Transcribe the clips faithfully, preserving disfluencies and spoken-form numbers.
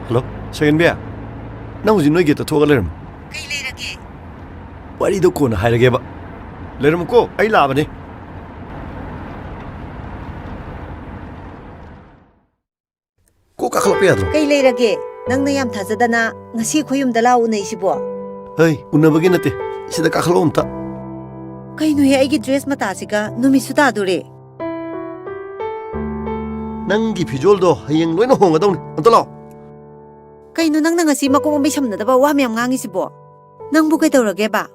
Hello, ꯁꯦꯀꯦꯟꯕꯤ, ꯅꯪ ꯍꯧꯖꯤꯛ ꯅꯣꯏ ꯒꯦꯠꯇ ꯊꯣꯛꯑꯒ ꯂꯩꯔꯝꯃꯣ꯫ ꯀꯩ ꯂꯩꯔꯒꯦ? ꯋꯥꯔꯤꯗꯣ ꯀꯣꯟꯅ ꯍꯥꯏꯔꯒꯦꯕ꯫ ꯂꯩꯔꯝꯃꯨꯀꯣ, ꯑꯩ ꯂꯥꯛꯑꯕꯅꯦ꯫ ꯀꯣꯛ ꯀꯥꯈꯠꯂꯛꯄ ꯌꯥꯗ꯭ꯔꯣ? ꯀꯩ ꯂꯩꯔꯒꯦ? ꯅꯪꯅ ꯌꯥꯝ ꯊꯥꯖꯗꯅ ꯉꯁꯤ ꯑꯩꯈꯣꯏ ꯌꯨꯝꯗ ꯂꯥꯛꯑꯣ ꯎꯅꯩꯁꯤꯕꯣ? ꯍꯩ, ꯎꯅꯕꯒꯤ ꯅꯠꯇꯦ, ꯁꯤꯗ ꯀꯥꯈꯠꯂꯛꯑꯣ ꯑꯝꯇ꯫ ꯀꯩꯅꯣꯍꯦ, ꯑꯩꯒꯤ ꯗ꯭ꯔꯦꯁ ꯃꯇꯥꯁꯤꯒ ꯅꯨꯃꯤꯠꯁꯨ ꯇꯥꯗꯣꯔꯦ꯫ ꯅꯪꯒꯤ ꯐꯤꯖꯣꯜꯗꯣ ꯍꯌꯦꯡ ꯂꯣꯏꯅ ꯍꯣꯡꯒꯗꯧꯅꯤ, ꯑꯝꯇ ꯂꯥꯛꯑꯣ꯫ ꯀꯩꯅꯣ ꯅꯪꯅ ꯉꯁꯤ ꯃꯀꯣꯛ ꯃꯃꯩ ꯁꯝꯅꯗꯕ ꯋꯥ ꯃꯌꯥꯝ ꯉꯥꯡꯉꯤꯁꯤꯕꯣ? ꯅꯪꯕꯨ ꯀꯩꯗꯧꯔꯒꯦꯕ?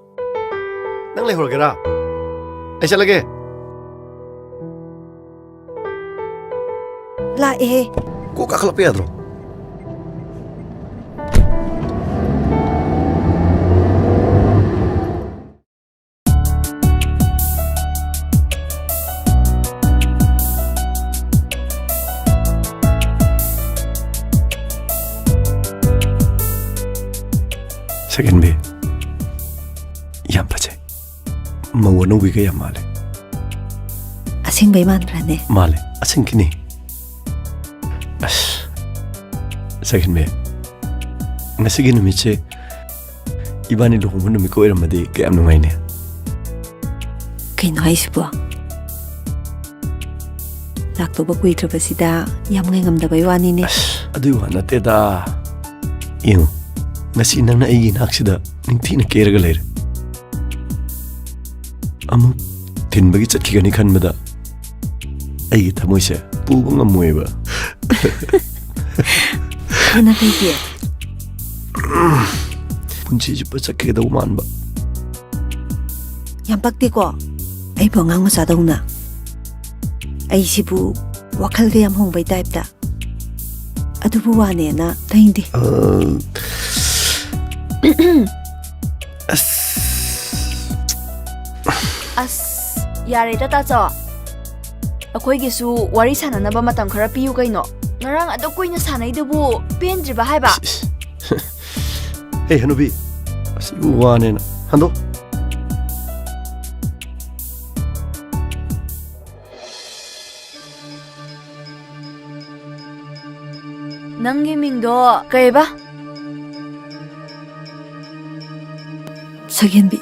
ꯅꯪ ꯂꯩꯍꯧꯔꯒꯦꯔꯥ? ꯑꯩ ꯆꯠꯂꯒꯦ꯫ ꯂꯥꯛꯑꯦꯍꯦ꯫ ꯀꯣꯛ ꯀꯥꯈꯠꯂꯛꯄ ꯌꯥꯗ꯭ꯔꯣ? ꯁꯦꯀꯦꯟ ꯕꯤ, ꯌꯥꯝ ꯐꯖꯩ꯫ ꯃꯧ ꯑꯅꯧꯕꯤꯒ ꯌꯥꯝ ꯃꯥꯜꯂꯦ꯫ ꯑꯁꯦꯡꯕꯩ ꯃꯥꯟꯕ꯭ꯔꯅꯦ? ꯃꯥꯜꯂꯦ, ꯑꯁꯦꯡꯀꯤꯅꯤ꯫ ꯑꯁ, ꯁꯦꯀꯦꯟ ꯕꯤ, ꯉꯁꯤꯒꯤ ꯅꯨꯃꯤꯠꯁꯦ ꯏꯕꯥꯅꯤ ꯂꯨꯍꯣꯡꯕ ꯅꯨꯃꯤꯠꯀ ꯑꯣꯏꯔꯝꯃꯗꯤ ꯀꯌꯥꯝ ꯅꯨꯡꯉꯥꯏꯅꯤ꯫ ꯀꯩꯅꯣ ꯍꯥꯏꯁꯤꯕꯣ? ꯂꯥꯛꯇꯧꯕ ꯀꯨꯏꯗ꯭ꯔꯕꯁꯤꯗ ꯌꯥꯝ ꯉꯥꯏꯉꯝꯗꯕꯩ ꯋꯥꯅꯤꯅꯦ꯫ ꯑꯁ, ꯑꯗꯨꯏ ꯋꯥ ꯅꯠꯇꯦꯗ꯫ ꯌꯦꯡꯉꯨ, ꯉꯁꯤ ꯅꯪꯅ ꯑꯩꯒꯤ ꯏꯅꯥꯛꯁꯤꯗ ꯅꯤꯡꯊꯤꯅ ꯀꯦꯔꯒ ꯂꯩꯔꯦ꯫ ꯑꯃꯨꯛ ꯊꯤꯟꯕꯒꯤ ꯆꯠꯈꯤꯒꯅꯤ ꯈꯟꯕꯗ ꯑꯩꯒꯤ ꯊꯃꯣꯏꯁꯦ ꯄꯨꯕ ꯉꯝꯃꯣꯏꯕ꯫ ꯑꯗꯨꯅ ꯀꯩꯒꯤ? ꯄꯨꯟꯁꯤ ꯆꯨꯞꯄ ꯆꯠꯈꯤꯒꯗꯧ ꯃꯥꯟꯕ꯫ ꯌꯥꯝ ꯄꯛꯇꯦꯀꯣ, ꯑꯩꯕꯨ ꯑꯉꯥꯡ ꯃꯆꯥꯗꯧꯅ꯫ ꯑꯩꯁꯤꯕꯨ ꯋꯥꯈꯜꯒ ꯌꯥꯝ ꯍꯣꯡꯕꯩ ꯇꯥꯏꯞꯇ꯫ ꯑꯗꯨꯕꯨ ꯋꯥꯅꯦꯅ ꯊꯦꯡꯗꯦ꯫ ꯑ, ꯑꯁ꯫ ꯑꯁ, ꯌꯥꯔꯦꯗ, ꯇꯥꯆꯧ꯫ ꯑꯩꯈꯣꯏꯒꯤꯁꯨ ꯋꯥꯔꯤ ꯁꯥꯟꯅꯅꯕ ꯃꯇꯝ ꯈꯔ ꯄꯤꯌꯨ ꯀꯩꯅꯣ꯫ ꯉꯔꯥꯡ ꯑꯗꯨꯛ ꯀꯨꯏꯅ ꯁꯥꯟꯅꯩꯗꯨꯕꯨ ꯄꯦꯟꯗ꯭ꯔꯤꯕ ꯍꯥꯏꯕ? ꯏꯁ, ꯏꯁ꯫ ꯍꯦ, ꯍꯅꯨꯕꯤ, ꯑꯁꯤꯕꯨ ꯋꯥꯅꯦꯅ꯫ ꯍꯟꯗꯣ꯫ ꯅꯪꯒꯤ ꯃꯤꯡꯗꯣ ꯀꯩꯕ? ꯁꯛꯍꯦꯟꯕꯤ꯫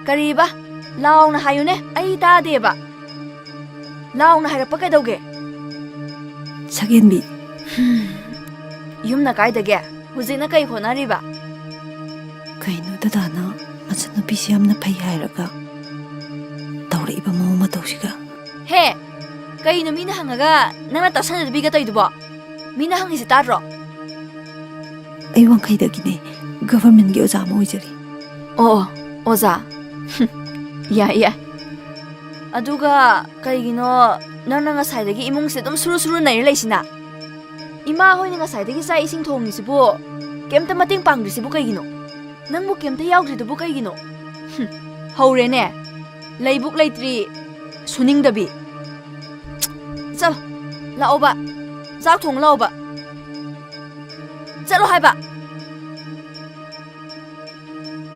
ꯀꯔꯤꯕ? ꯂꯥꯎꯅ ꯍꯥꯏꯌꯨꯅꯦ, ꯑꯩ ꯇꯥꯗꯦꯕ꯫ ꯂꯥꯎꯅ ꯍꯥꯏꯔꯛꯄ ꯀꯩꯗꯧꯒꯦ? ꯁꯛꯍꯦꯟꯕꯤ꯫ ꯍꯨꯝ꯫ ꯌꯨꯝꯅ ꯀꯥꯏꯗꯒꯦ? ꯍꯧꯖꯤꯛꯅ ꯀꯩ ꯍꯣꯠꯅꯔꯤꯕ? ꯀꯩꯅꯣ ꯗꯗꯥꯅ ꯃꯆꯟꯅꯨꯄꯤꯁꯦ ꯌꯥꯝꯅ ꯐꯩ ꯍꯥꯏꯔꯒ ꯇꯧꯔꯛꯏꯕ ꯃꯑꯣꯡ ꯃꯇꯧꯁꯤꯒ? ꯍꯦ! ꯀꯩꯅꯣ ꯃꯤꯅ ꯍꯪꯉꯒ ꯅꯪꯅ ꯇꯥꯁꯟꯅꯗꯕꯤꯒ ꯇꯧꯏꯗꯨꯕꯣ? ꯃꯤꯅ ꯍꯪꯉꯤꯁꯦ ꯇꯥꯗ꯭ꯔꯣ? ꯑꯩ ꯋꯥꯡꯈꯩꯗꯒꯤꯅꯦ, ꯒꯚꯔꯃꯦꯟꯒꯤ ꯑꯣꯖꯥ ꯑꯃ ꯑꯣꯏꯖꯔꯤ꯫ ꯑꯣ, ꯑꯣ, ꯑꯣꯖꯥ꯫ ꯍꯨꯝ, ꯌꯥꯏ, ꯌꯥꯏ꯫ ꯑꯗꯨꯒ ꯀꯩꯒꯤꯅꯣ ꯅꯪꯅ ꯉꯁꯥꯏꯗꯒꯤ ꯏꯃꯨꯡꯁꯦ ꯑꯗꯨꯝ ꯁꯨꯔꯨ ꯁꯨꯔꯨ ꯅꯩꯔ ꯂꯩꯁꯤꯅ? ꯏꯃꯥ ꯍꯣꯏꯅ ꯉꯁꯥꯏꯗꯒꯤ ꯆꯥꯛ ꯏꯁꯤꯡ ꯊꯣꯡꯉꯤꯁꯤꯕꯨ ꯀꯩꯝꯇ ꯃꯇꯦꯡ ꯄꯥꯡꯗ꯭ꯔꯤꯁꯤꯕꯨ ꯀꯩꯒꯤꯅꯣ? ꯅꯪꯕꯨ ꯀꯩꯝꯇ ꯌꯥꯎꯗ꯭ꯔꯤꯗꯨꯕꯨ ꯀꯩꯒꯤꯅꯣ? ꯍꯨꯝ, ꯍꯧꯔꯦꯅꯦ꯫ ꯂꯩꯕꯨꯛ ꯂꯩꯇ꯭ꯔꯤ, ꯁꯨꯅꯤꯡꯗꯕꯤ꯫ ꯆꯠꯂꯣ, ꯂꯥꯛꯑꯣꯕ꯫ ꯆꯥꯛ ꯊꯣꯡ ꯂꯥꯛꯑꯣꯕ꯫ ꯆꯠꯂꯣ ꯍꯥꯏꯕ꯫